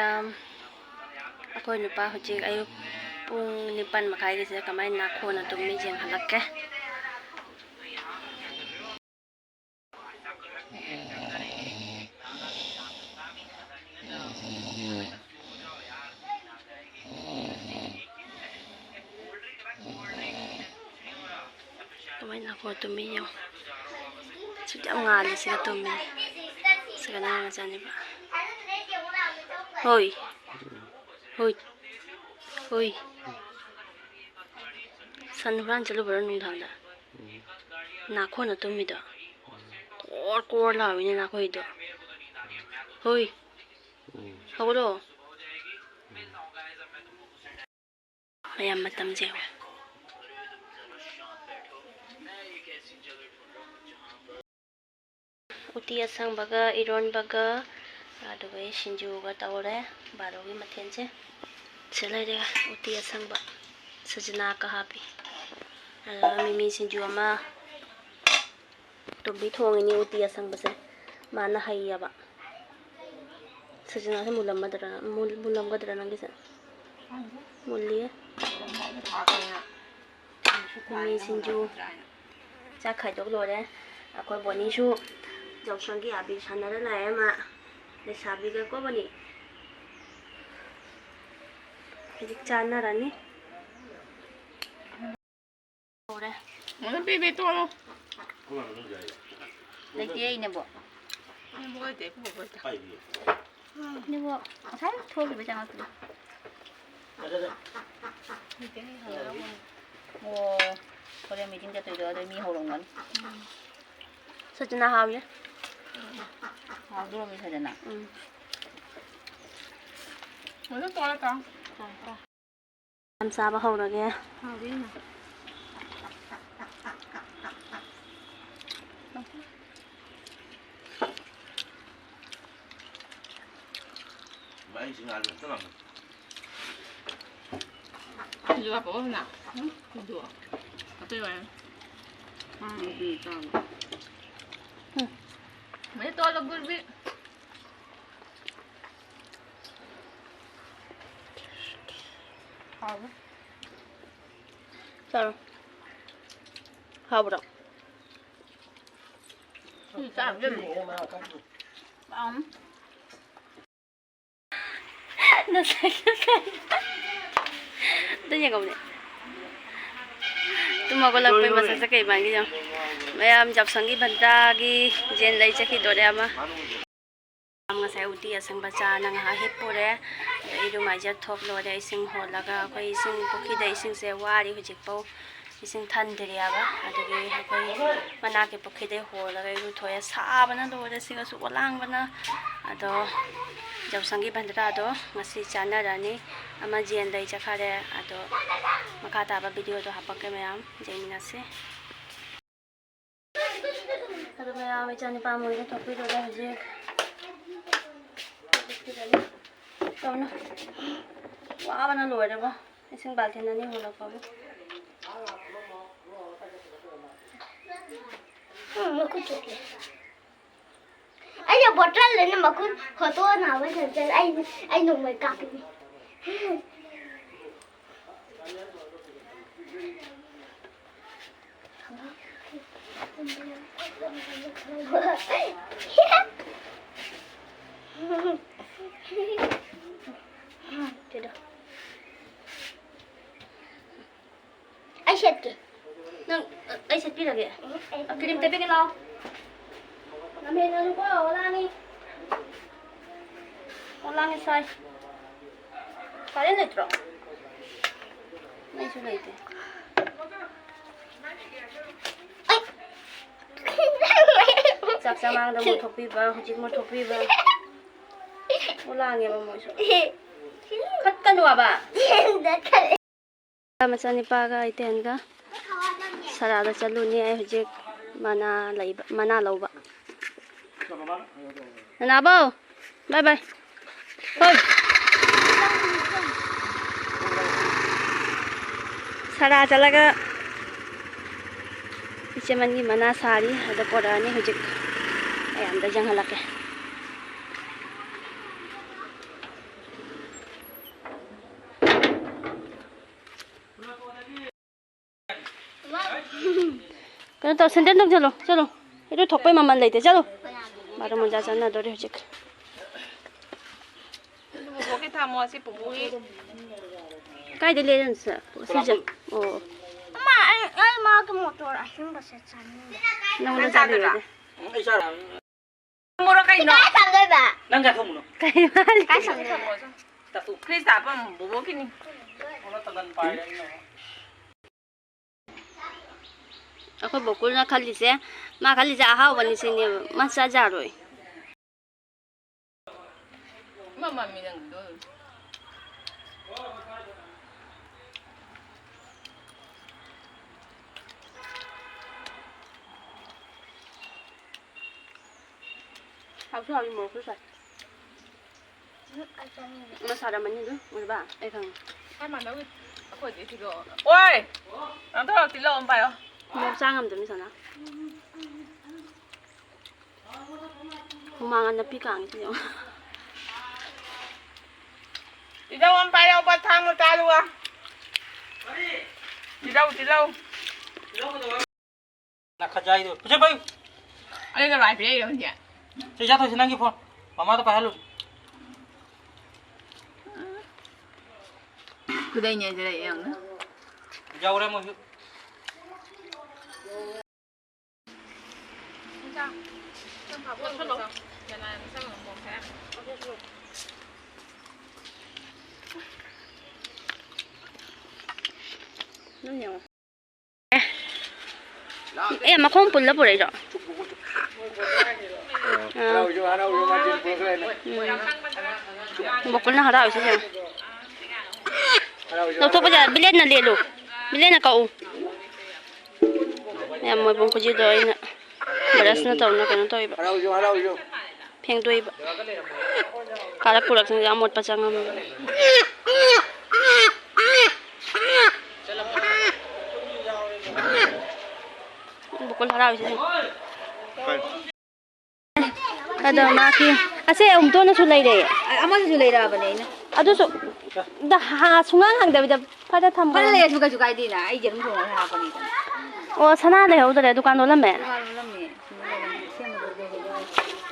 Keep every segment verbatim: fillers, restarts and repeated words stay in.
ꯌꯥꯝ, ꯑꯩꯈꯣꯏ ꯅꯨꯄꯥ ꯍꯧꯖꯤꯛ ꯑꯌꯨꯛ ꯄꯨꯡ ꯅꯤꯄꯥꯟ ꯃꯈꯥꯏꯒꯤꯁꯤꯗ ꯀꯃꯥꯏꯅ ꯅꯥꯈꯣꯟꯅ ꯇꯨꯝꯃꯤ ꯌꯦꯡꯍꯜꯂꯛꯀꯦ꯫ ꯀꯃꯥꯏꯅ ꯅꯥꯈꯣꯟ ꯇꯨꯝꯃꯤ ꯌꯦꯡꯉꯣ꯫ ꯁꯨꯛ ꯌꯥꯝ ꯉꯥꯜꯂꯤ ꯁꯤꯒ ꯇꯨꯝꯃꯤ꯫ ꯁꯤꯒ ꯅꯪ ꯃꯆꯥꯅꯦꯕ꯫ ꯍꯣꯏ꯫ ꯍꯣꯏ꯫ ꯍꯣꯏ꯫ ꯁꯟ ꯍꯨꯔꯥꯟ ꯆꯠꯂꯨꯕ꯭ꯔꯣ ꯅꯨꯡꯗꯥꯡꯗ? ꯅꯥꯈꯣꯟꯅ ꯇꯨꯝꯃꯤꯗꯣ꯫ ꯀꯣꯔ ꯀꯣꯔ ꯂꯥꯎꯏꯅꯦ ꯅꯥꯈꯣꯏꯗꯣ꯫ ꯍꯣꯏ꯫ ꯍꯧꯒꯠꯂꯣ꯫ ꯃꯌꯥꯝ ꯃꯇꯝꯁꯦ ꯌꯦꯡꯉꯣ꯫ ꯎꯇꯤ ꯑꯁꯪꯕꯒ ꯏꯔꯣꯟꯕꯒ ꯑꯗꯨꯒ ꯁꯤꯡꯖꯨꯒ ꯇꯧꯔꯦ꯫ ꯕꯥꯔꯣꯒꯤ ꯃꯊꯦꯜꯁꯦ ꯁꯤ ꯂꯩꯔꯦ꯫ ꯎꯇꯤ ꯑꯁꯪꯕ ꯁꯖꯅꯥꯒ ꯍꯥꯞꯄꯤ꯫ ꯑꯗꯨꯒ ꯃꯤꯃꯤ ꯁꯤꯡꯖꯨ ꯑꯃ꯫ ꯇꯣꯝꯕꯤ ꯊꯣꯡꯉꯤꯅꯤ ꯎꯇꯤ ꯑꯁꯪꯕꯁꯦ꯫ ꯃꯥꯅ ꯍꯩꯌꯦꯕ꯫ ꯁꯖꯅꯥꯁꯦ ꯃꯨꯜꯂꯝꯃꯗ꯭ꯔꯥ? ꯃꯨꯜ-, ꯃꯨꯜꯂꯝꯒꯗ꯭ꯔꯥ ꯅꯪꯒꯤꯁꯦ? ꯃꯨꯜꯂꯤꯌꯦ꯫ ꯃꯤꯃꯤ ꯁꯤꯡꯖꯨ꯫ ꯆꯥꯛ ꯈꯥꯏꯗꯣꯛ ꯂꯣꯏꯔꯦ꯫ ꯑꯩꯈꯣꯏ ꯕꯣꯅꯤꯁꯨ ꯌꯥꯎꯁꯪꯒꯤ ꯑꯕꯤꯔ ꯁꯥꯟꯅꯔ ꯂꯥꯛꯑꯦ ꯃꯥ꯫ ꯂꯩꯁꯥꯕꯤꯒꯀꯣ ꯕꯣꯅꯤ꯫ ꯍꯧꯖꯤꯛ ꯆꯥꯟꯅꯔꯅꯤ꯫ ꯍꯧꯔꯦ꯫ ꯑꯗꯨꯝ ꯄꯤꯕꯤ ꯇꯣꯛꯑꯣ꯫ ꯂꯩꯇꯦ ꯑꯩꯅꯕꯨ꯫ ꯏꯅꯦꯝꯕꯣꯛ ꯂꯩꯇꯦ, ꯑꯩꯈꯣꯏ ꯕꯣꯛ ꯂꯩꯇꯦ꯫ ꯏꯅꯦꯝꯕꯣꯛ ꯉꯁꯥꯏ ꯊꯣꯛꯈꯤꯕ ꯆꯪꯉꯛꯇ꯭ꯔꯤ꯫ ꯑꯣ, ꯍꯣꯔꯦꯟ meeting ꯆꯠꯇꯣꯏꯗꯣ ꯑꯗꯨ ꯃꯤ ꯍꯧꯔꯝꯒꯅꯤ꯫ ꯁꯖꯅꯥ ꯍꯥꯎꯏ꯫ ꯍꯥꯎꯗꯣꯔꯝꯅꯤ ꯁꯖꯅꯥ꯫ ꯎꯝ꯫ ꯑꯗꯨꯝ ꯇꯣꯠꯂ ꯆꯥꯎ꯫ ꯌꯥꯝ ꯆꯥꯕ ꯍꯧꯔꯒꯦ꯫ ꯍꯥꯎꯗꯣꯏꯅꯦ꯫ ꯁꯤꯡꯖꯨ ꯍꯥꯞꯄꯛꯑꯣ ꯍꯥꯏꯅ꯫ ꯎꯝ? ꯁꯤꯡꯖꯨ꯫ ꯑꯇꯩ ꯑꯣꯏꯔꯦ꯫ ꯎꯝ, ꯎꯝ, ꯆꯥꯎ꯫ ꯎꯝ꯫ ꯃꯁꯤ ꯇꯣꯠꯂꯣ, ꯒꯨꯔꯕꯤ꯫ ꯆꯥꯔꯣ꯫ ꯍꯥꯎꯕ꯭ꯔꯣ? ꯁꯤ ꯆꯥꯕꯗ ꯂꯣꯏꯔꯦ꯫ ꯄꯥꯝ꯫ ꯅꯁꯛꯇꯨ ꯀꯩꯅꯣ? ꯑꯝꯇ ꯌꯦꯡꯉꯧꯅꯦ꯫ ꯇꯨꯝ ꯍꯧꯒꯠꯂꯛꯄꯩ ꯃꯁꯛꯁꯦ ꯀꯩ ꯃꯥꯟꯒꯦ ꯌꯦꯡꯉꯣ꯫ ꯃꯌꯥꯝ ꯌꯥꯎꯁꯪꯒꯤ ꯚꯟꯗꯥꯒꯤ ꯌꯦꯟ ꯂꯩ ꯆꯠꯈꯤꯗꯣꯔꯦ ꯑꯃ꯫ ꯉꯁꯥꯏ ꯎꯇꯤ ꯑꯁꯪꯕ ꯆꯥꯅ ꯉꯥꯏꯍꯥꯛ ꯍꯤꯞꯄꯨꯔꯦ꯫ ꯑꯗ ꯏꯔꯨ ꯃꯥꯏꯖ ꯊꯣꯛ ꯂꯣꯏꯔꯦ꯫ ꯏꯁꯤꯡ ꯍꯣꯜꯂꯒ ꯑꯩꯈꯣꯏ ꯏꯁꯤꯡ ꯄꯨꯈ꯭ꯔꯤꯗ ꯏꯁꯤꯡꯁꯦ ꯋꯥꯔꯤ ꯍꯧꯖꯤꯛꯐꯥꯎ꯫ ꯏꯁꯤꯡ ꯊꯟꯗ꯭ꯔꯤꯑꯕ꯫ ꯑꯗꯨꯒꯤ ꯑꯩꯈꯣꯏ ꯃꯅꯥꯛꯀꯤ ꯄꯨꯈ꯭ꯔꯤꯗꯩ ꯍꯣꯜꯂꯒ ꯏꯔꯨꯊꯣꯛꯑꯦ꯫ ꯁꯥꯕꯅ ꯂꯣꯏꯔꯦ꯫ ꯁꯤꯒꯁꯨ ꯑꯣꯂꯥꯡꯕꯅ꯫ ꯑꯗꯣ ꯌꯥꯎꯁꯪꯒꯤ ꯚꯟꯗ꯭ꯔꯥꯗꯣ ꯉꯁꯤ ꯆꯥꯟꯅꯔꯅꯤ꯫ ꯑꯃ ꯌꯦꯟ ꯂꯩ ꯆꯠꯈꯔꯦ꯫ ꯑꯗꯣ ꯃꯈꯥ ꯇꯥꯕ ꯚꯤꯗꯤꯑꯣꯗꯣ ꯍꯥꯄꯛꯀꯦ ꯃꯌꯥꯝ꯫ ꯌꯦꯡꯃꯤꯟꯅꯁꯤ꯫ ꯑꯗꯣ ꯃꯌꯥꯝ ꯏꯆꯥꯅꯤꯄꯥ ꯃꯣꯏꯗ ꯊꯣꯛꯄꯤꯔꯨꯔꯦ ꯍꯧꯖꯤꯛ꯫ ꯇꯧꯅ꯫ ꯋꯥꯕꯅ ꯂꯣꯏꯔꯦꯕꯣ꯫ ꯏꯁꯤꯡ ꯕꯥꯜꯇꯤꯟ ꯑꯅꯤ ꯍꯣꯜꯂꯛꯄꯕꯨ꯫ ꯎꯝ, ꯃꯈꯨꯠ ꯆꯣꯠꯂꯦ꯫ ꯑꯩꯅ ꯕꯣꯇꯜꯗꯅ ꯃꯈꯨꯠ ꯐꯣꯇꯣ ꯅꯥꯕ ꯆꯠꯆꯔꯦ꯫ ꯑꯩ, ꯑꯩ ꯅꯣꯡꯃꯩ ꯀꯥꯞꯀꯅꯤ꯫ ꯑꯩ ꯁꯦꯠꯀꯦ꯫ ꯅꯪ, ꯑꯩ ꯁꯦꯠꯄꯤꯔꯒꯦ꯫ ꯎꯝ, ꯑꯩ ꯀ꯭ꯔꯤꯝ ꯇꯩꯕꯤꯒꯦ ꯂꯥꯎ꯫ ꯂꯝꯍꯦꯟꯒꯅꯨꯀꯣ, ꯑꯣꯂꯥꯡꯉꯤ꯫ ꯑꯣꯂꯥꯡꯉꯤ ꯁꯥꯏ꯫ ꯀꯔꯦꯟ ꯂꯩꯇ꯭ꯔꯣ? ꯃꯩꯁꯨ ꯂꯩꯇꯦ꯫ ꯆꯥꯛ ꯆꯃꯥꯡꯗ ꯃꯨꯠꯊꯣꯛꯄꯤꯕ, ꯍꯧꯖꯤꯛ ꯃꯨꯠꯊꯣꯛꯄꯤꯕ꯫ ꯑꯣꯂꯥꯡꯉꯦꯕ ꯃꯣꯏꯁꯨ꯫ ꯈꯠꯀꯅꯨ ꯍꯥꯏꯕ꯫ ꯃꯆꯥꯅꯤꯄꯥꯒ ꯑꯩꯇꯦꯟꯒ ꯁꯔꯥꯗ ꯆꯠꯂꯨꯅꯤ꯫ ꯑꯩ ꯍꯧꯖꯤꯛ ꯃꯅꯥ ꯂꯩꯕ, ꯃꯅꯥ ꯂꯧꯕ꯫ ꯅꯅꯥꯕꯧ, bye bye꯫ ꯍꯣꯏ꯫ ꯁꯔꯥ ꯆꯠꯂꯒ ꯏꯆꯦꯃꯟꯒꯤ ꯃꯅꯥ ꯁꯥꯔꯤ, ꯑꯗ ꯄꯣꯔꯛꯑꯅꯤ ꯍꯧꯖꯤꯛ꯫ ꯑꯩ ꯑꯝꯇ ꯌꯦꯡꯍꯜꯂꯛꯀꯦ꯫ ꯀꯩꯅꯣ ꯇꯧ, ꯁꯦꯟꯗꯟ ꯇꯣꯡꯁꯤꯜꯂꯣ, ꯆꯠꯂꯣ꯫ ꯏꯔꯨ ꯊꯣꯛꯄꯩ ꯃꯃꯜ ꯂꯩꯇꯦ, ꯆꯠꯂꯣ꯫ ꯕꯥꯔꯣ ꯃꯣꯟꯖꯥ ꯆꯠꯅꯗꯣꯔꯦ ꯍꯧꯖꯤꯛ꯫ ꯄꯨꯄꯨꯒꯤ ꯊꯝꯃꯣ, ꯁꯤ ꯄꯨꯄꯨꯒꯤ꯫ ꯀꯥꯏꯗ ꯂꯩꯔꯝꯁꯦ? ꯁꯤꯁꯦ꯫ ꯑꯣ꯫ ꯑꯃ, ꯑꯩ, ꯑꯩ ꯃꯥꯒꯤ ꯃꯣꯇꯣꯔ ꯑꯁꯦꯡꯕꯁꯦ ꯆꯥꯅꯤꯡꯉꯦ꯫ ꯅꯪꯉꯣꯟꯗ ꯅꯪ ꯆꯥꯗꯣꯏꯔꯥ? ꯆꯥꯗꯣꯏꯔꯥ? ꯎꯝ, ꯑꯩ ꯆꯥꯔꯣꯏ꯫ ꯃꯣꯔꯣꯛ ꯀꯩꯅꯣ? ꯀꯥꯏ ꯊꯝꯗꯣꯏꯕ? ꯅꯪ ꯆꯥꯊꯣꯛꯎꯅꯣ꯫ ꯀꯩ ꯃꯥꯜꯂꯤ? ꯀꯥꯏ ꯊꯝꯗꯣꯏꯕ? ꯐ꯭ꯔꯤꯖꯇ ꯍꯥꯞꯄꯝꯃꯣ, ꯕꯣꯕꯣꯛꯀꯤꯅꯤ꯫ ꯑꯣꯟꯅ ꯇꯪꯒꯟ ꯄꯥꯏꯔꯦ ꯑꯩꯅ꯫ ꯑꯩꯈꯣꯏ ꯕꯣꯀꯨꯜꯅ ꯈꯜꯂꯤꯁꯦ, ꯃꯥ ꯈꯜꯂꯤꯁꯦ ꯑꯍꯥꯎꯕꯅꯤ ꯁꯤꯅꯦꯕ, ꯃꯥ ꯆꯥꯖꯥꯔꯣꯏ꯫ ꯃꯃꯥ ꯃꯤ ꯅꯪꯗꯣ꯫ ꯍꯥꯎꯁꯨ ꯍꯥꯎꯏ, ꯃꯣꯔꯣꯛꯁꯨ ꯁꯥꯏ꯫ ꯎꯝ, ꯑꯩ ꯆꯥꯅꯤꯡꯗꯦ꯫ ꯃꯁꯥꯗ ꯃꯅꯤꯗꯨ ꯎꯔꯕ? ꯑꯩ ꯈꯪꯉꯦ꯫ ꯀꯔꯝ ꯀꯥꯟꯗ ꯑꯩꯈꯣꯏꯗꯤ ꯊꯤꯜꯂꯛꯑꯣ? ꯑꯣꯏ! ꯀꯩꯅꯣ ꯇꯧꯔꯣ, ꯇꯤꯜꯍꯧ ꯑꯃ ꯄꯥꯏꯌꯣ꯫ ꯃꯣꯔꯣꯛ ꯆꯥ ꯉꯝꯗꯕ ꯃꯤ ꯁꯥꯟꯅ꯫ ꯍꯨꯃꯥꯡ ꯑꯅꯞꯄꯤ ꯀꯥꯡꯉꯤꯁꯤ ꯌꯦꯡꯉꯣ꯫ ꯇꯤꯜꯍꯧ ꯑꯃ ꯄꯥꯏꯔꯛꯎꯕ, ꯊꯥꯡ ꯃꯆꯥꯗꯨꯒ꯫ ꯇꯤꯜꯍꯧ, ꯇꯤꯜꯍꯧ꯫ ꯅꯈꯖꯥꯏꯗꯣ꯫ ꯄꯨꯊꯣꯛ ꯄꯥꯏꯌꯨ꯫ ꯑꯩꯅ ꯂꯥꯏ ꯄꯤꯔꯛꯏꯔꯣ ꯍꯧꯖꯤꯛ? ꯁꯤ ꯆꯥꯊꯣꯛꯁꯤ ꯅꯪꯒꯤ ꯐꯣꯟ꯫ ꯃꯃꯥꯗ ꯄꯥꯏꯍꯜꯂꯨ꯫ ꯈꯨꯗꯩꯅꯦ ꯁꯤꯗ ꯌꯦꯡꯉꯨ꯫ ꯌꯥꯎꯔꯦ ꯃꯣꯏꯁꯨ꯫ ꯑꯦ, ꯃꯈꯣꯡ ꯄꯨꯜꯂ ꯄꯨꯔꯛꯏꯔꯣ? ꯑꯥ꯫ ꯎꯝ꯫ ꯕꯣꯀꯨꯜꯅ ꯍꯔꯥꯎꯔꯤꯁꯦ ꯌꯦꯡꯉꯣ꯫ ꯂꯧꯊꯣꯛꯄ ꯌꯥ-, ꯕꯤꯂꯦꯟꯅ ꯂꯦꯜꯂꯨ꯫ ꯕꯤꯂꯦꯟꯅ ꯀꯛꯎ꯫ ꯃꯌꯥꯝ ꯃꯣꯏꯕꯨꯡ ꯈꯨꯖꯤꯗꯣ ꯑꯩꯅ ꯕ꯭ꯔꯁꯅ ꯇꯧꯅ ꯀꯩꯅꯣ ꯇꯧꯋꯦꯕ꯫ ꯐꯦꯡꯗꯣꯛꯏꯕ꯫ ꯀꯥꯔꯛ ꯄꯨꯔꯛꯁꯤꯡꯁꯦ ꯑꯃꯣꯠꯄ ꯆꯪꯉꯝꯃꯦꯕ꯫ ꯕꯨꯀꯨꯜ ꯍꯔꯥꯎꯔꯤꯁꯦ ꯌꯦꯡꯉꯣ꯫ ꯑꯗꯣ ꯃꯥꯒꯤ ꯑꯁꯦ ꯑꯃꯨꯛꯇꯣꯟꯅꯁꯨ ꯂꯩꯔꯦ꯫ ꯑꯃꯁꯨ ꯂꯩꯔꯛꯑꯕꯅꯦ ꯑꯩꯅ꯫ ꯑꯗꯨꯁꯨ ꯗ ꯍꯥ-, ꯁꯨꯡꯍꯥꯡ ꯍꯥꯡꯗꯕꯤꯗ ꯐꯠ ꯊꯝꯕ꯫ ꯐꯠ ꯂꯩꯔꯁꯨ ꯀꯩꯁꯨ ꯀꯥꯏꯗꯦꯅ, ꯑꯩ ꯌꯦꯔꯨꯝ ꯊꯣꯡꯉꯒ ꯍꯥꯞꯄꯅꯤꯗꯅ꯫ ꯑꯣ, ꯁꯅꯥ ꯂꯩꯍꯧꯗ꯭ꯔꯦ, ꯗꯨꯀꯥꯟ ꯂꯣꯜꯂꯝꯃꯦ? ꯗꯨꯀꯥꯟ ꯂꯣꯜꯂꯝꯃꯦ꯫ ꯁꯤꯡꯖꯨ ꯂꯣꯜꯂꯝꯃꯦ꯫ ꯁꯦꯝꯕꯗꯣ ꯂꯩꯍꯧꯗ꯭ꯔꯦ꯫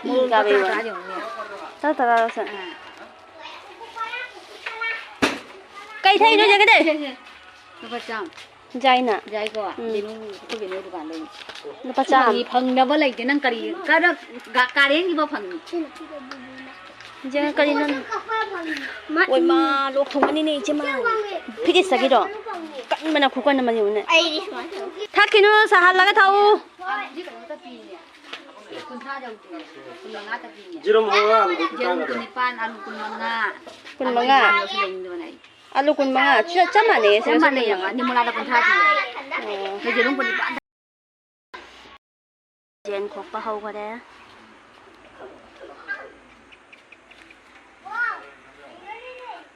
ꯃꯣꯔꯣꯛ ꯂꯨꯄꯥ ꯇꯔꯥ ꯌꯦꯡꯉꯨꯅꯦ꯫ ꯇꯔꯥ ꯇꯔꯥ ꯂꯧꯁꯦ꯫ ꯑꯥ꯫ ꯀꯩ ꯊꯛꯏꯅꯣ, ꯖꯒꯗꯦ? ꯁꯦ, ꯁꯦ꯫ ꯂꯨꯄꯥ ꯆꯥꯝꯃ꯫ ꯌꯥꯏꯅ꯫ ꯌꯥꯏꯀꯣ? ꯎꯝ꯫ ꯕꯦꯅꯨ, ꯑꯩꯈꯣꯏ ꯕꯦꯅꯨ ꯗꯨꯀꯥꯟꯗꯩꯅꯦ꯫ ꯂꯨꯄꯥ ꯆꯥꯝꯃ꯫ ꯐꯪꯉꯤ, ꯐꯪꯅꯕ ꯂꯩꯇꯦ꯫ ꯅꯪ ꯀꯔꯤ, ꯀꯔ-, ꯒ-, ꯀꯥꯔꯦꯟꯒꯤꯐꯥꯎ ꯐꯪꯉꯤ꯫ ꯏꯆꯦ, ꯀꯔꯤꯅꯣ? ꯑꯣꯏ ꯃꯥ, ꯂꯣꯛ ꯊꯨꯡꯉꯅꯤꯅꯦ, ꯏꯆꯦ ꯃꯥ꯫ ꯐꯤꯔꯤꯖꯇꯒꯤꯔꯣ? ꯀꯟꯕꯅ, ꯈꯨꯀꯟ ꯑꯃ ꯌꯦꯡꯉꯨꯅꯦ꯫ ꯑꯩꯗꯤ ꯁꯨꯃꯥꯏꯅ ꯇꯧ꯫ ꯊꯛꯈꯤꯅꯨ, ꯁꯥꯍꯜꯂꯒ ꯊꯛꯎ꯫ ꯀꯨꯟꯊ꯭ꯔꯥ ꯌꯧꯗꯦ꯫ ꯀꯨꯟꯃꯉꯥ ꯈꯛꯇꯅꯦ꯫ ꯌꯦꯔꯨꯝ ꯍꯧꯔ ꯑꯂꯨꯗꯨ ꯌꯦꯔꯨꯝ ꯀꯨꯟꯊ꯭ꯔꯥ ꯈꯛꯇꯅꯦ꯫ ꯀꯨꯟꯅꯤꯄꯥꯟ, ꯑꯂꯨ ꯀꯨꯟꯃꯉꯥ꯫ ꯀꯨꯟꯃꯉꯥ꯫ ꯑꯂꯨ ꯀꯨꯟꯃꯉꯥ ꯂꯩꯅꯤꯡꯗꯕꯅꯦ ꯑꯩ꯫ ꯑꯂꯨ ꯀꯨꯟꯃꯉꯥ꯫ ꯆꯞ, ꯆꯞ ꯃꯥꯟꯅꯩꯌꯦ, ꯆꯞ ꯁꯤꯒ ꯆꯞ ꯃꯥꯟꯅꯩꯌꯦꯕ꯫ ꯃꯥꯟꯅꯩꯌꯦ꯫ ꯅꯤꯃꯨꯂꯥꯗ ꯀꯨꯟꯊ꯭ꯔꯥ ꯄꯤ꯫ ꯑꯣ꯫ ꯑꯗꯣ ꯌꯦꯔꯨꯝ ꯀꯨꯟꯅꯤꯄꯥꯟ꯫ ꯌꯦꯟ ꯈꯣꯛꯄ ꯍꯧꯈꯔꯦ꯫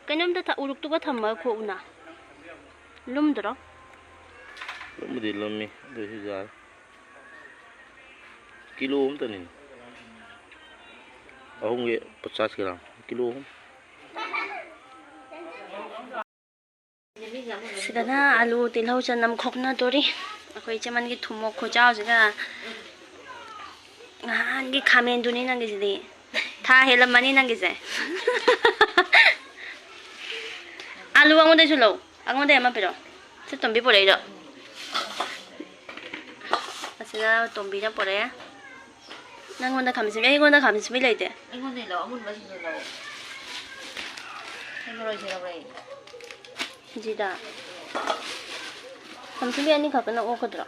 ꯀꯩꯅꯣꯝꯇ ꯊ-, ꯎꯔꯨꯛꯇꯨꯒ ꯊꯝꯃꯒ ꯈꯣꯛꯎꯅ꯫ ꯂꯨꯝꯗ꯭ꯔꯣ? ꯂꯨꯝꯕꯨꯗꯤ ꯂꯨꯝꯃꯤ, ꯑꯗꯨꯏꯁꯨ ꯌꯥꯔꯦ꯫ ꯀꯤꯂꯣ ꯑꯃꯇꯅꯤ꯫ ꯑꯍꯨꯝꯒꯤ ꯄꯆꯥꯁ ꯒ꯭ꯔꯥꯝ꯫ ꯀꯤꯂꯣ ꯑꯍꯨꯝ꯫ ꯁꯤꯗꯅ ꯑꯂꯨ, ꯇꯤꯜꯍꯧ, ꯆꯅꯝ ꯈꯣꯛꯅꯗꯣꯔꯤ꯫ ꯑꯩꯈꯣꯏ ꯏꯆꯦꯃꯟꯒꯤ ꯊꯨꯝꯃꯣꯛ ꯈꯨꯆꯥꯎꯁꯤꯒ꯫ ꯅꯍꯥꯟꯒꯤ ꯈꯥꯃꯦꯟꯗꯨꯅꯤ ꯅꯪꯒꯤꯁꯤꯗꯤ꯫ ꯊꯥ ꯍꯦꯜꯂꯝꯃꯅꯤ ꯅꯪꯒꯤꯁꯦ꯫ ꯑꯂꯨ ꯑꯩꯉꯣꯟꯗꯩꯁꯨ ꯂꯧ꯫ ꯑꯩꯉꯣꯟꯗꯩ ꯑꯃ ꯄꯤꯔꯛꯑꯣ꯫ ꯁꯤ ꯇꯣꯝꯕꯤ ꯄꯨꯔꯛꯏꯗꯣ꯫ ꯑꯁꯤꯅ ꯇꯣꯝꯕꯤꯅ ꯄꯨꯔꯛꯑꯦ꯫ ꯅꯪꯉꯣꯟꯗ ꯈꯥꯃꯦꯟ ꯑꯁꯤꯟꯕꯤ, ꯑꯩꯉꯣꯟꯗ ꯈꯥꯃꯦꯟ ꯑꯁꯤꯟꯕꯤ ꯂꯩꯇꯦ꯫ ꯑꯩꯉꯣꯟꯗꯩ ꯂꯧ, ꯑꯃꯨꯟꯕꯁꯤꯡꯗꯣ ꯂꯧ꯫ ꯑꯩ ꯃꯔꯣꯏꯁꯦ ꯂꯧꯔꯛꯑꯦ꯫ ꯖꯤꯔꯥ꯫ ꯈꯥꯃꯦꯟ ꯑꯁꯤꯟꯕꯤ ꯑꯅꯤꯈꯛꯇꯅ ꯑꯣꯛꯀꯗ꯭ꯔꯣ?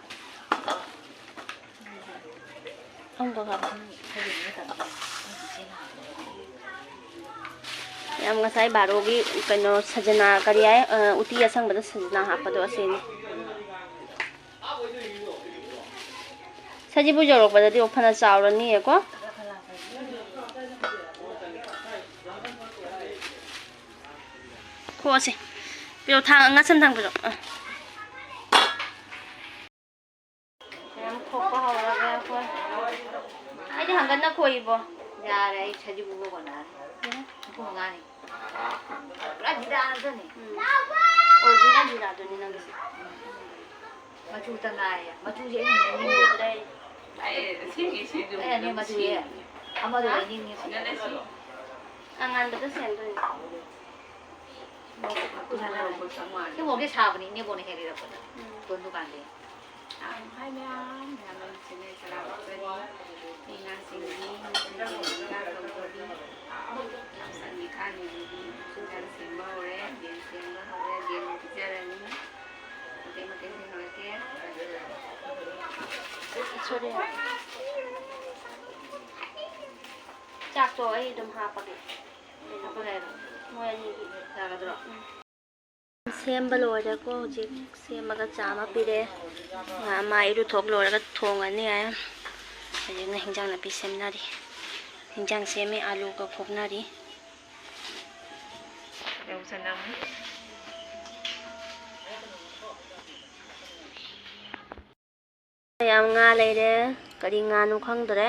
ꯑꯍꯨꯝꯈꯛ ꯍꯥꯞꯄꯣ꯫ ꯌꯥꯝ ꯉꯁꯥꯏ ꯕꯥꯔꯣꯒꯤ ꯀꯩꯅꯣ ꯁꯖꯅꯥ ꯀꯔꯤ ꯍꯥꯏ, ꯑ, ꯎꯇꯤ ꯑꯁꯪꯕꯗ ꯁꯖꯅꯥ ꯍꯥꯞꯄꯗꯣ ꯑꯁꯤꯅꯤ꯫ ꯁꯖꯤꯕꯨ ꯌꯧꯔꯛꯄꯗꯗꯤ ꯑꯣ ꯐꯅ ꯆꯥꯎꯔꯅꯤꯌꯦꯀꯣ꯫ ꯈꯣꯛꯑꯁꯦ꯫ ꯄꯤꯔꯛꯑꯣ, ꯊꯥꯡ, ꯉꯥꯁꯝ ꯊꯥꯡ ꯄꯤꯔꯛꯑꯣ꯫ ꯑ꯫ ꯃꯌꯥꯝ ꯈꯣꯛꯄ ꯍꯧꯔꯒꯦ ꯑꯩꯈꯣꯏ꯫ ꯑꯩꯗꯤ ꯍꯪꯒꯠꯅ ꯈꯣꯛꯏꯕꯣ꯫ ꯌꯥꯔꯦ, ꯑꯩ ꯁꯖꯤꯕꯨ ꯀꯣꯟꯅꯔꯦ꯫ ꯃꯄꯨꯡ ꯃꯉꯥꯅꯤ꯫ ꯄꯨꯔꯥ ꯖꯤꯔꯥ ꯉꯥꯛꯇꯅꯤ꯫ ꯎꯝ꯫ ꯑꯣꯔꯤꯖꯤꯅꯦꯜ ꯖꯤꯔꯥꯗꯨꯅꯤ ꯅꯪꯒꯤꯁꯦ꯫ ꯃꯆꯨꯇ ꯉꯥꯏꯔꯦ꯫ ꯃꯆꯨꯁꯦ ꯑꯩꯅ ꯂꯩꯅꯤꯡꯉꯦ꯫ ꯑꯩ ꯑꯁꯦꯡꯒꯤ ꯁꯤꯁꯨ ꯑꯩ ꯑꯅꯤ ꯃꯆꯨꯁꯦ ꯅꯨꯡꯁꯤ꯫ ꯑꯃꯗꯣ ꯂꯩꯅꯤꯡꯉꯦ꯫ ꯁꯤꯗꯅ ꯁꯤ ꯑꯉꯥꯟꯕꯗ ꯁꯦꯝꯗꯣꯏꯅꯦ꯫ ꯃꯀꯨ ꯁꯥꯟꯅꯔꯅꯤ꯫ ꯃꯀꯨ ꯆꯞ ꯃꯥꯟꯅꯩ꯫ ꯁꯤ ꯃꯣꯔꯣꯛꯁꯦ ꯁꯥꯕꯅꯤ, ꯏꯅꯦꯕꯣꯛꯅ ꯍꯦꯛ ꯂꯩꯔꯛꯄꯗ꯫ ꯎꯝ꯫ ꯗꯨꯀꯥꯟꯗꯒꯤ꯫ ꯌꯥꯝ ꯍꯥꯏ ꯃꯌꯥꯝ ꯃꯌꯥꯝ ꯂꯩꯁꯤꯅꯦ꯫ ꯆꯔꯥ ꯋꯥꯠꯆꯔꯤ꯫ ꯃꯤ ꯑꯉꯥꯡꯁꯤꯡꯒꯤ ꯆꯥꯛ ꯇꯧꯗꯕꯤ꯫ ꯌꯥꯝ ꯆꯪꯉꯤ ꯈꯥꯡꯉꯤꯗꯨꯗꯤ꯫ ꯏꯟꯖꯥꯡ ꯁꯦꯝꯕ ꯍꯧꯔꯦ꯫ ꯌꯦꯟ ꯁꯦꯝꯕ ꯍꯧꯔꯦ꯫ ꯌꯦꯟ ꯄꯤꯖꯔꯅꯤ꯫ ꯃꯇꯦꯛ ꯃꯇꯦꯛ ꯁꯦꯝꯍꯜꯂꯛꯀꯦ꯫ ꯁꯣꯔꯤ꯫ ꯆꯥꯛꯇꯣ ꯑꯩ ꯑꯗꯨꯝ ꯍꯥꯞꯄꯒꯦ꯫ ꯍꯥꯞꯄꯒꯦ ꯍꯥꯏꯔꯣ? ꯃꯣꯏ ꯑꯅꯤꯒꯤ꯫ ꯌꯥꯒꯗ꯭ꯔꯣ? ꯎꯝ꯫ ꯁꯦꯝꯕ ꯂꯣꯏꯔꯦꯀꯣ꯫ ꯍꯧꯖꯤꯛ ꯁꯦꯝꯃꯒ ꯆꯥꯝꯃ ꯄꯤꯔꯦ꯫ ꯃꯥ, ꯃꯥ ꯏꯔꯨꯊꯣꯛ ꯂꯣꯏꯔꯒ ꯊꯣꯡꯉꯅꯤ ꯍꯥꯏ꯫ ꯍꯧꯖꯤꯛꯅ ꯍꯤꯟꯖꯥꯡ ꯅꯥꯄꯤ ꯁꯦꯝꯅꯔꯤ꯫ ꯍꯤꯟꯖꯥꯡ ꯁꯦꯝꯃꯤ, ꯑꯥꯂꯨꯒ ꯈꯣꯛꯅꯔꯤ꯫ ꯌꯥꯎꯁꯜꯂꯝꯃꯤ꯫ ꯌꯥꯝ ꯉꯥ ꯂꯩꯔꯦ꯫ ꯀꯔꯤ ꯉꯥꯅꯣ ꯈꯪꯗ꯭ꯔꯦ꯫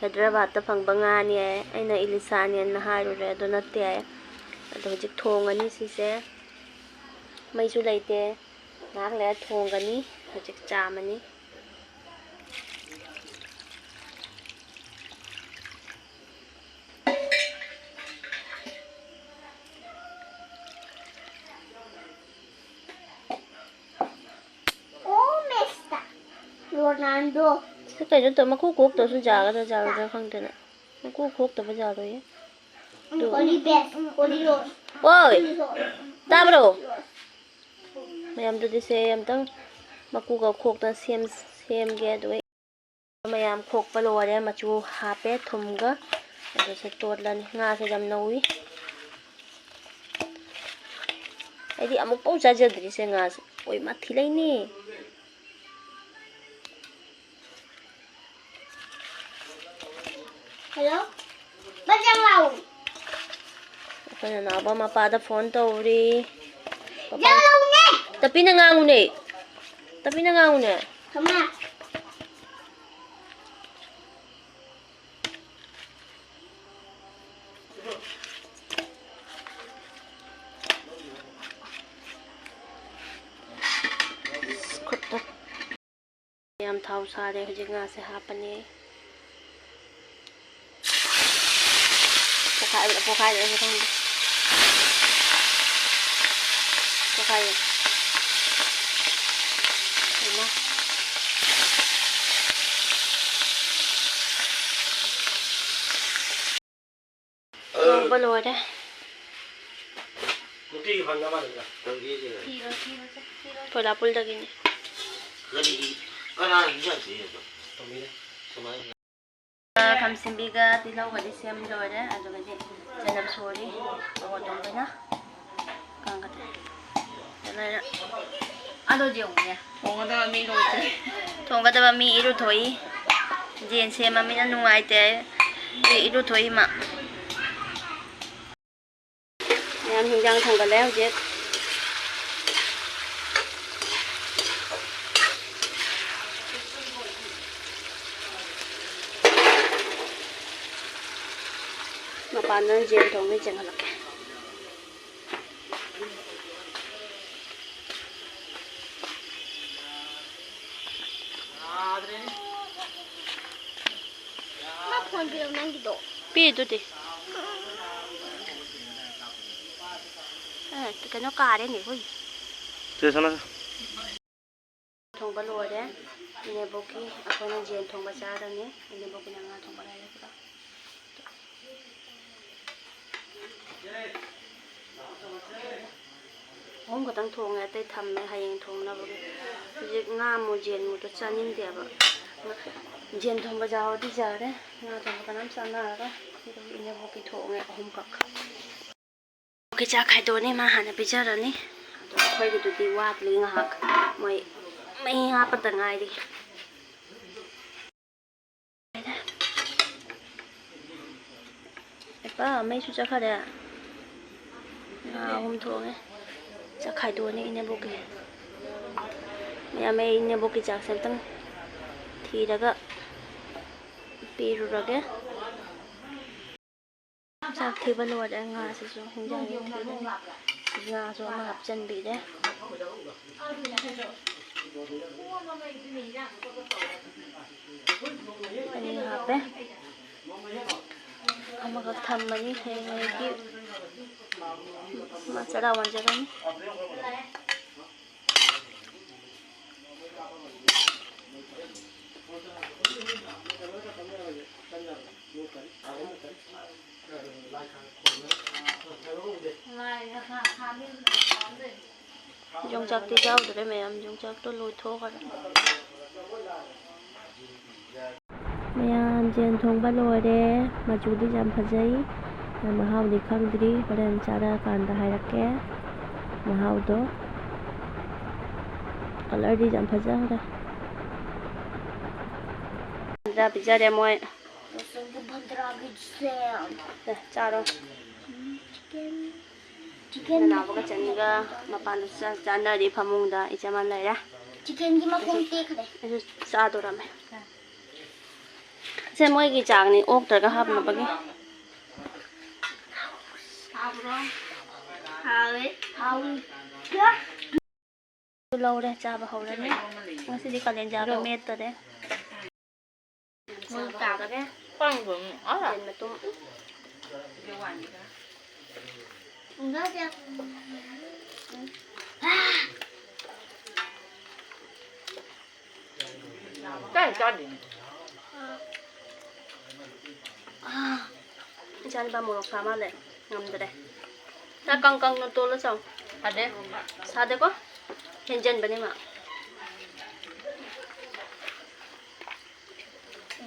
ꯍꯥꯏꯗ꯭ꯔꯕꯥꯠꯇ ꯐꯪꯕ ꯉꯥꯅꯤ ꯍꯥꯏ꯫ ꯑꯩꯅ ꯏꯂꯤꯁꯥꯅꯦꯅ ꯍꯥꯏꯔꯨꯔꯦ, ꯑꯗꯨ ꯅꯠꯇꯦ ꯍꯥꯏ꯫ ꯑꯗꯣ ꯍꯧꯖꯤꯛ ꯊꯣꯡꯉꯅꯤ ꯁꯤꯁꯦ꯫ ꯃꯩꯁꯨ ꯂꯩꯇꯦ꯫ ꯉꯥꯏꯍꯥꯛ ꯂꯩꯔ ꯊꯣꯡꯒꯅꯤ꯫ ꯍꯧꯖꯤꯛ ꯆꯥꯝꯃꯅꯤ꯫ ꯑꯣ, ꯃꯦꯁꯇ꯫ ꯔꯣꯅꯥꯜꯗꯣ꯫ ꯁꯤ ꯀꯩꯅꯣ ꯇꯧ-, ꯃꯀꯨ ꯈꯣꯛꯇꯕꯁꯨ ꯌꯥꯒꯗ꯭ꯔꯥ ꯌꯥꯔꯣꯏꯗ꯭ꯔꯥ ꯈꯪꯗꯦꯅꯦ꯫ ꯃꯀꯨ ꯈꯣꯛꯇꯕ ꯌꯥꯔꯣꯏꯌꯦ꯫ ꯑꯗꯨ ꯑꯣꯂꯤ ꯕꯦꯁ, ꯑꯣꯂꯤ ꯔꯣꯁ꯫ ꯑꯣꯏ! ꯑꯣꯂꯤ ꯔꯣꯁ꯫ ꯇꯥꯕ꯭ꯔꯣ? ꯃꯌꯥꯝꯗꯨꯗꯤ ꯁꯦ ꯑꯝꯇꯪ ꯃꯀꯨꯒ ꯈꯣꯛꯇꯅ ꯁꯦꯝ-, ꯁꯦꯝꯒꯦ꯫ ꯑꯗꯨꯒ ꯃꯌꯥꯝ ꯈꯣꯛꯄ ꯂꯣꯏꯔꯦ, ꯃꯆꯨ ꯍꯥꯞꯄꯦ ꯊꯨꯝꯒ꯫ ꯑꯗꯨꯁꯨ ꯇꯣꯠꯂꯅꯤ꯫ ꯉꯥꯁꯦ ꯌꯥꯝ ꯅꯧꯏ꯫ ꯑꯩꯗꯤ ꯑꯃꯨꯛꯐꯥꯎ ꯆꯥꯖꯗ꯭ꯔꯤꯁꯦ ꯉꯥꯁꯦ꯫ ꯑꯣꯏ ꯃꯥ ꯊꯤ ꯂꯩꯅꯤ꯫ ꯍꯜꯂꯣ꯫ ꯕꯖꯥꯔ ꯂꯥꯛꯑꯣ꯫ ꯑꯩꯈꯣꯏ ꯅꯅꯥꯎꯕ ꯃꯄꯥꯗ ꯐꯣꯟ ꯇꯧꯔꯤ꯫ ꯄꯄꯥ-, ꯌꯥꯔꯧꯅꯦ꯫ ꯇꯞꯄꯤꯅ ꯉꯥꯡꯉꯨꯅꯦ꯫ ꯇꯞꯄꯤꯅ ꯉꯥꯡꯉꯨꯅꯦ꯫ ꯊꯝꯃꯦ꯫ ꯈꯨꯠꯇ ꯊꯥꯎ ꯁꯥꯔꯦ, ꯍꯧꯖꯤꯛ ꯉꯥꯁꯦ ꯍꯥꯞꯄꯅꯤ꯫ ꯄꯣꯈꯥꯏꯕꯗ ꯄꯣꯈꯥꯏꯔꯦ ꯑꯩꯁꯨ ꯈꯪꯗꯦ꯫ ꯄꯣꯈꯥꯏꯔꯦ꯫ ꯏꯃꯥ꯫ ꯉꯧꯕ ꯂꯣꯏꯔꯦ꯫ ꯅꯨꯄꯤꯒꯤ ꯐꯪꯅ ꯃꯥꯜꯂꯦꯗ꯫ ꯅꯪꯒꯤꯁꯦ꯫ ꯊꯤꯔꯣ, ꯊꯤꯔꯣ, ꯆꯠ-, ꯊꯤꯔꯣ꯫ ꯄꯣꯂꯥꯄꯨꯜꯗꯒꯤꯅꯦ꯫ ꯀꯔꯤꯒꯤ? ꯀꯅꯥꯅ ꯏꯟꯖꯥꯡ ꯄꯤꯔꯤꯅꯣ? ꯇꯣꯝꯕꯤꯅ꯫ ꯁꯨꯃꯥꯏꯅ꯫ ꯈꯥꯃꯦꯟꯁꯤꯟꯕꯤꯒ ꯇꯤꯜꯍꯧꯒꯗꯤ ꯁꯦꯝ ꯂꯣꯏꯔꯦ꯫ ꯑꯗꯨꯒꯗꯤ ꯆꯅꯝ ꯁꯣꯔꯤ, ꯃꯣꯔꯣꯛ ꯑꯇꯣꯡꯕꯅ ꯀꯥꯡꯒꯗ꯫ ꯂꯣꯏꯔꯦ꯫ ꯑꯗꯣ ꯌꯦꯡꯉꯨꯅꯦ, ꯊꯣꯡꯒꯗꯕ ꯃꯤ ꯂꯣꯏꯗ꯭ꯔꯦ꯫ ꯊꯣꯡꯒꯗꯕ ꯃꯤ ꯏꯔꯨꯊꯣꯛꯏ꯫ ꯌꯦꯟ ꯁꯦꯝꯃꯃꯤꯅ ꯅꯨꯡꯉꯥꯏꯇꯦ꯫ ꯏꯔꯨꯊꯣꯛꯏ ꯃꯥ꯫ ꯃꯌꯥꯝ ꯍꯤꯟꯖꯥꯡ ꯊꯣꯡꯒꯠꯂꯦ ꯍꯧꯖꯤꯛ꯫ ꯃꯄꯥꯟꯗ ꯌꯦꯟ ꯊꯣꯡꯉꯤ, ꯆꯦꯟꯈꯠꯂꯛꯀꯦ꯫ ꯃꯥ ꯐꯣꯟ ꯄꯤꯔꯛ ꯅꯪꯒꯤꯗꯣ꯫ ꯄꯤꯗꯨꯗꯤ꯫ ꯑꯦ, ꯀꯩꯅꯣ ꯀꯥꯔꯦꯅꯦ ꯑꯩꯈꯣꯏ꯫ ꯁꯦ, ꯁꯥꯟꯅꯁꯦ꯫ ꯊꯣꯡꯕ ꯂꯣꯏꯔꯦ꯫ ꯏꯅꯦꯕꯣꯛꯀꯤ ꯑꯩꯈꯣꯏꯅ ꯌꯦꯟ ꯊꯣꯡꯕ ꯆꯥꯔꯅꯤ꯫ ꯏꯅꯦꯕꯣꯛꯀꯤꯅ ꯉꯥ ꯊꯣꯡꯕ ꯂꯩꯔꯦ꯫ ꯑꯍꯨꯝ ꯈꯛꯇꯪ ꯊꯣꯡꯉꯦ, ꯑꯇꯩ ꯊꯝꯃꯦ ꯍꯌꯦꯡ ꯊꯣꯡꯅꯕꯒꯤ꯫ ꯍꯧꯖꯤꯛ ꯉꯥ ꯃꯨ ꯌꯦꯟ ꯃꯨꯗꯣ ꯆꯥꯅꯤꯡꯗꯦꯕ꯫ ꯌꯦꯟ ꯊꯣꯡꯕ ꯌꯥꯎꯔꯗꯤ ꯌꯥꯔꯦ꯫ ꯉꯥ ꯊꯣꯡꯕ ꯀꯅꯥꯝ ꯆꯥꯅꯔꯔꯣꯏ꯫ ꯑꯗꯨꯒꯤ ꯏꯅꯦꯕꯣꯛꯀꯤ ꯊꯣꯡꯉꯦ ꯑꯍꯨꯝꯈꯛ꯫ ꯀꯤ ꯆꯥꯛ ꯈꯥꯏꯗꯣꯛꯑꯅꯤ, ꯃꯥ ꯍꯥꯟꯅ ꯄꯤꯖꯔꯅꯤ꯫ ꯑꯗꯣ ꯑꯩꯈꯣꯏꯒꯤꯗꯨꯗꯤ ꯋꯥꯠꯂꯤ ꯉꯥꯏꯍꯥꯛ, ꯃꯣꯏ ꯃꯩ ꯍꯥꯞꯄꯗ ꯉꯥꯏꯔꯤ꯫ ꯏꯄꯥ, ꯃꯩꯁꯨ ꯆꯠꯈꯔꯦ꯫ ꯉꯥ ꯑꯍꯨꯝ ꯊꯣꯡꯉꯦ꯫ ꯆꯥꯛ ꯈꯥꯏꯗꯣꯛꯑꯅꯤ ꯏꯅꯦꯕꯣꯛꯀꯤ꯫ ꯃꯌꯥꯝ, ꯑꯩ ꯏꯅꯦꯕꯣꯛꯀꯤ ꯆꯥꯛꯁꯦ ꯑꯝꯇꯪ ꯊꯤꯔꯒ ꯄꯤꯔꯨꯔꯒꯦ꯫ ꯆꯥꯛ ꯊꯤꯕ ꯂꯣꯏꯔꯦ꯫ ꯉꯥꯁꯤꯁꯨ ꯍꯤꯟꯖꯥꯡ ꯊꯤꯕꯅꯤ꯫ ꯉꯥꯁꯨ ꯑꯃ ꯍꯥꯞꯆꯤꯟꯕꯤꯔꯦ꯫ ꯑꯅꯤ ꯍꯥꯞꯄꯦ꯫ ꯑꯃꯈꯛ ꯊꯝꯃꯅꯤ, ꯍꯌꯦꯡꯉꯩꯒꯤ ꯃꯥ ꯆꯔꯥ ꯋꯥꯟꯖꯔꯅꯤ꯫ ꯌꯣꯡꯆꯥꯛꯇꯤ ꯌꯥꯎꯗ꯭ꯔꯦ ꯃꯌꯥꯝ, ꯌꯣꯡꯆꯥꯛꯇꯣ ꯂꯣꯏꯊꯣꯛꯈ꯭ꯔꯦ꯫ ꯃꯌꯥꯝ ꯌꯦꯟ ꯊꯣꯡꯕ ꯂꯣꯏꯔꯦ꯫ ꯃꯆꯨꯗꯤ ꯌꯥꯝ ꯐꯖꯩ꯫ ꯃꯍꯥꯎꯗꯤ ꯈꯪꯗ꯭ꯔꯤ, ꯍꯣꯔꯦꯟ ꯆꯥꯔꯛꯑꯀꯥꯟꯗ ꯍꯥꯏꯔꯛꯀꯦ ꯃꯍꯥꯎꯗꯣ꯫ ꯀꯂꯔꯗꯤ ꯌꯥꯝ ꯐꯖꯈ꯭ꯔꯦ꯫ ꯄꯤꯖꯔꯦ ꯃꯣꯏ꯫ ꯁꯦ, ꯆꯥꯔꯣ꯫ ꯅꯅꯥꯎꯒ ꯆꯅꯤꯒ ꯃꯄꯥꯟꯗ ꯆꯥꯛ ꯆꯥꯅꯔꯤ ꯐꯃꯨꯡꯗ, ꯏꯆꯦ ꯃꯥ ꯂꯩꯔꯦ꯫ ꯆꯤꯛꯀꯟꯒꯤ ꯃꯈꯣꯡ ꯇꯦꯛꯈ꯭ꯔꯦ꯫ ꯑꯩꯁꯨ ꯆꯥꯗꯣꯔꯝꯃꯦ꯫ ꯁꯦ ꯃꯣꯏꯒꯤ ꯆꯥꯛꯅꯤ, ꯑꯣꯛꯇꯒ ꯍꯥꯞꯅꯕꯒꯤ꯫ ꯍꯥꯎꯋꯦ꯫ ꯍꯥꯎꯋꯤ꯫ ꯂꯧꯔꯦ, ꯆꯥꯕ ꯍꯧꯔꯅꯤ꯫ ꯉꯁꯤꯗꯤ ꯀꯥꯂꯦꯟꯖꯥꯒ ꯃꯦꯠꯇꯣꯔꯦ꯫ ꯃꯣꯏ ꯇꯥꯗꯣꯔꯦ꯫ ꯌꯦꯟ ꯃꯇꯨꯝ꯫ ꯀꯥꯏ ꯆꯥꯗꯣꯏꯅꯣ? ꯏꯆꯥꯅꯨꯄꯥ ꯃꯣꯔꯣꯛ ꯁꯥ ꯃꯥꯜꯂꯦ, ꯉꯝꯗ꯭ꯔꯦ꯫ ꯆꯥꯛ ꯀꯪ ꯀꯪꯅ ꯇꯣꯠꯂ ꯆꯥꯎ꯫ ꯁꯥꯗꯦ꯫ ꯁꯥꯗꯦꯀꯣ? ꯍꯦꯟꯖꯟꯕꯅꯦ ꯃꯥ꯫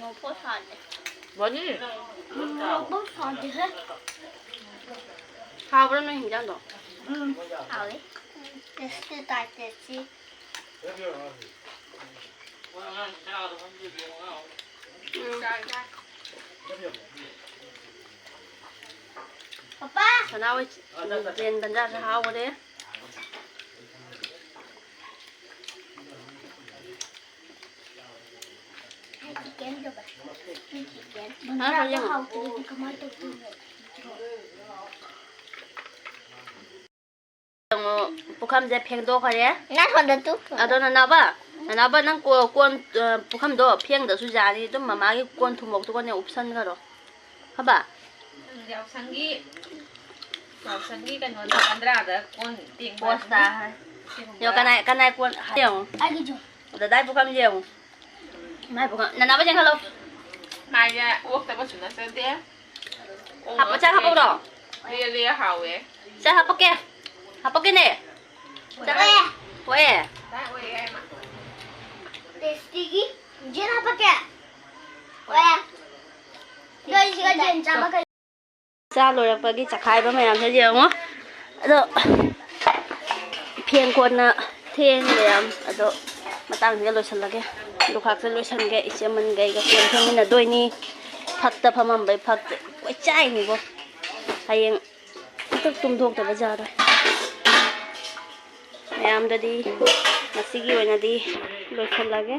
ꯃꯣꯔꯣꯛ ꯁꯥꯗꯦ꯫ ꯕꯣꯅꯤ꯫ ꯎꯝ, ꯃꯣꯔꯣꯛ ꯁꯥꯗꯦꯍꯦ꯫ ꯍꯥꯎꯕ꯭ꯔꯥ ꯅꯣꯏ ꯍꯤꯟꯖꯥꯡꯗꯣ? ꯎꯝ, ꯍꯥꯎꯋꯤ꯫ ꯇꯦꯁꯇꯤ ꯇꯥꯏ, ꯇꯦꯁꯇꯤ꯫ ꯎꯝ꯫ ꯄꯄꯥ! ꯁꯅꯥ ꯍꯣꯏ ꯌꯦꯟ ꯕꯟꯖꯥꯁꯦ ꯍꯥꯎꯕꯅꯦ꯫ ꯑꯩ ꯆꯤꯛꯀꯟ ꯇꯧꯕ꯫ ꯑꯩ ꯆꯤꯛꯀꯟ꯫ ꯍꯥ, ꯍꯥ, ꯌꯦꯡꯉꯣ꯫ ꯍꯥꯎꯇ꯭ꯔꯗꯤ ꯀꯃꯥꯏ ꯇꯧꯗꯣꯏꯅꯣ? ꯌꯦꯡꯉꯣ, ꯄꯨꯈꯝꯁꯦ ꯐꯦꯡꯗꯣꯛꯈꯔꯦ꯫ ꯅꯪ ꯁꯣꯝꯗ ꯇꯨ꯫ ꯑꯗꯣ ꯅꯅꯥꯎꯕ, ꯅꯅꯥꯎꯕ, ꯅꯪ ꯀꯣ-, ꯀꯣꯟ, ꯑ, ꯄꯨꯈꯝꯗꯣ ꯐꯦꯡꯗꯁꯨ ꯌꯥꯅꯤ꯫ ꯑꯗꯨꯝ ꯃꯃꯥꯒꯤ ꯀꯣꯟ ꯊꯨꯝꯃꯣꯛꯇꯨꯒꯅꯦ ꯎꯞꯁꯟꯈꯔꯣ꯫ ꯍꯥꯕ? ꯌꯥꯎꯁꯪꯒꯤ, ꯌꯥꯎꯁꯪꯒꯤ ꯀꯩꯅꯣꯗ ꯀꯟꯗ꯭ꯔꯥꯗ ꯀꯣꯟ ꯇꯦꯡꯕ ꯄꯣꯁꯇ ꯑꯗꯨꯝ ꯍꯥꯏ꯫ ꯁꯤꯒꯨꯝꯕ꯫ ꯌꯣ, ꯀꯅꯥꯏ, ꯀꯅꯥꯏ ꯀꯣꯟ ꯌꯦꯡꯉꯨ꯫ ꯑꯩꯒꯤꯁꯨ꯫ ꯗꯗꯥꯏ ꯄꯨꯈꯝ ꯌꯦꯡꯉꯨ꯫ ꯃꯥꯏ ꯄꯨꯈꯝ꯫ ꯅꯅꯥꯎꯕ ꯆꯦꯟꯈꯠꯂꯣ꯫ ꯃꯥꯏꯁꯦ ꯑꯣꯛꯇꯕꯁꯨ ꯅꯠꯆꯗꯦ꯫ ꯍꯥꯞꯄ-, ꯆꯥꯛ ꯍꯥꯞꯄꯛꯎꯔꯣ? ꯂꯦ ꯂꯦ ꯍꯥꯎꯋꯦ꯫ ꯆꯥꯛ ꯍꯥꯞꯄꯛꯀꯦ꯫ ꯍꯥꯞꯄꯛꯀꯦꯅꯦ꯫ ꯆꯥꯛ ꯍꯥꯞꯄꯛꯑꯦ꯫ ꯍꯣꯏ꯫ ꯇꯦꯁꯇꯤꯒꯤ ꯖꯦꯟ ꯍꯥꯞꯄꯛꯀꯦ꯫ ꯍꯣꯏ꯫ ꯑꯗꯣ ꯑꯩ ꯁꯤꯒ ꯖꯦꯟ ꯆꯥꯕ ꯀꯩ- ꯆꯥ ꯂꯣꯏꯔꯛꯄꯒꯤ ꯆꯈꯥꯏꯕ ꯃꯌꯥꯝꯁꯦ ꯌꯦꯡꯉꯣ꯫ ꯑꯗꯣ ꯐꯦꯡ ꯀꯣꯟꯅ ꯊꯦꯡꯉꯦ ꯌꯥꯝ꯫ ꯑꯗꯣ ꯃꯇꯥꯡꯁꯤꯒ ꯂꯣꯏꯁꯤꯜꯂꯒꯦ꯫ ꯂꯨꯈꯥꯛꯁꯦ ꯂꯣꯏꯁꯤꯟꯒꯦ꯫ ꯏꯆꯦ ꯑꯃꯟꯒꯩꯒ ꯀꯣꯟ ꯐꯦꯡꯃꯤꯟꯅꯗꯣꯏꯅꯤ꯫ ꯐꯛꯇ ꯐꯝꯃꯝꯕꯩ ꯐꯛꯁꯦ ꯂꯣꯏ ꯆꯥꯏꯅꯤꯀꯣ꯫ ꯍꯌꯦꯡ ꯑꯝꯇ ꯇꯨꯝꯊꯣꯛꯇꯕ ꯌꯥꯔꯣꯏ꯫ ꯃꯌꯥꯝꯗꯗꯤ ꯉꯁꯤꯒꯤ ꯑꯣꯏꯅꯗꯤ ꯂꯣꯏꯁꯤꯜꯂꯒꯦ꯫